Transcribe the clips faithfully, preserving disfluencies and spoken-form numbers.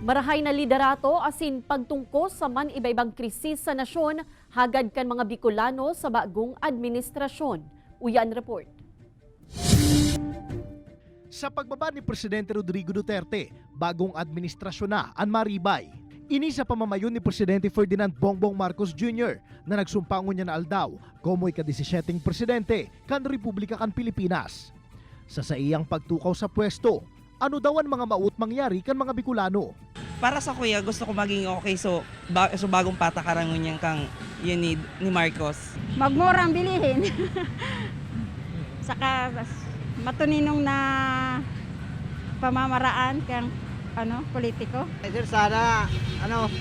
Marahay na liderato asin pagtungkos sa man-iba-ibang krisis sa nasyon hagad kan mga Bicolano sa bagong administrasyon. Uya an report. Sa pagbaba ni Presidente Rodrigo Duterte, bagong administrasyon na an maribay. Ini sa pamamayon ni Presidente Ferdinand Bongbong Marcos Junior na nagsumpa ngunyan na aldaw komo ika-disisiyeteng presidente kan Republika kan Pilipinas. Sa saiyang pagtukaw sa pwesto, ano daw an mga maot mangyari kan mga Bicolano? Para sa kuya, gusto ko maging okay. So, ba, so bagong patakaran ngunyan kang yun ni, ni Marcos. Magmura ang bilihin. Saka mas matuninong na pamamaraan kang ano, politiko. Eh, sir, sana ano,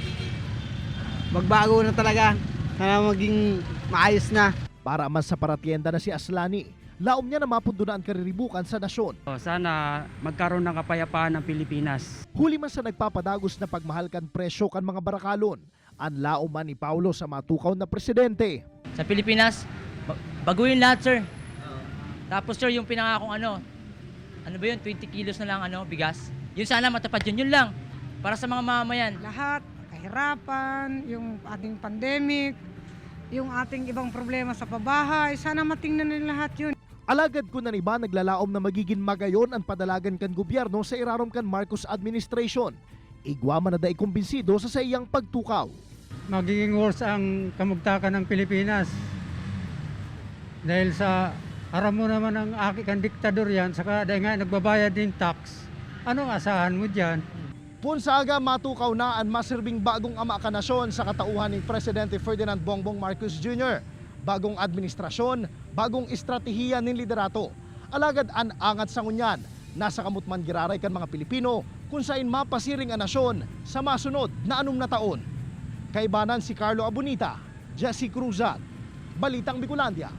magbago na talaga. Sana maging maayos na. Para man sa paratienda na si Aslani, laom niya na mapundo na an kariribukan sa nasyon. Oh, sana magkaroon ng kapayapaan ang Pilipinas. Huli man sa nagpapadagos na pagmahal kan presyo kan mga barakalon, an laom man ni Paulo sa matukaw na presidente. Sa Pilipinas, ba-, baguhin lahat, sir. Tapos, sir, yung pinangakong ano, ano ba yun, twenty kilos na lang ano, bigas. Yun sana matupad yun, yun lang. Para sa mga mamamayan. Lahat, kahirapan, yung ating pandemic, yung ating ibang problema sa pabahay, sana matingnan nila lahat yun. Alagad kun an iba naglalaom na magigin magayon an padalagan kan gobyerno sa irarom kan Marcos administration, igwa man na dai kumbinsido sa saiyang pagtukaw. Magiging worse ang kamugtakan ng Pilipinas. Dahil sa, aram mo naman ang aki kan diktador yan, saka dahil nga nagbabayad din tax, anong asahan mo dyan? Kun sa aga matukaw na an masirbing bagong ama kan nasyon sa katauhan ni Presidente Ferdinand Bongbong Marcos Junior, bagong administrasyon, bagong estratehiya nin liderato. Alagad an angat sa ngunyan, nasa kamot man giraray kan mga Pilipino kun saen mapasiring an nasyon sa masunod na anom na taon. Kaibanan si Carlo Abonita, Jesse Cruzan, Balitang Bicolandia.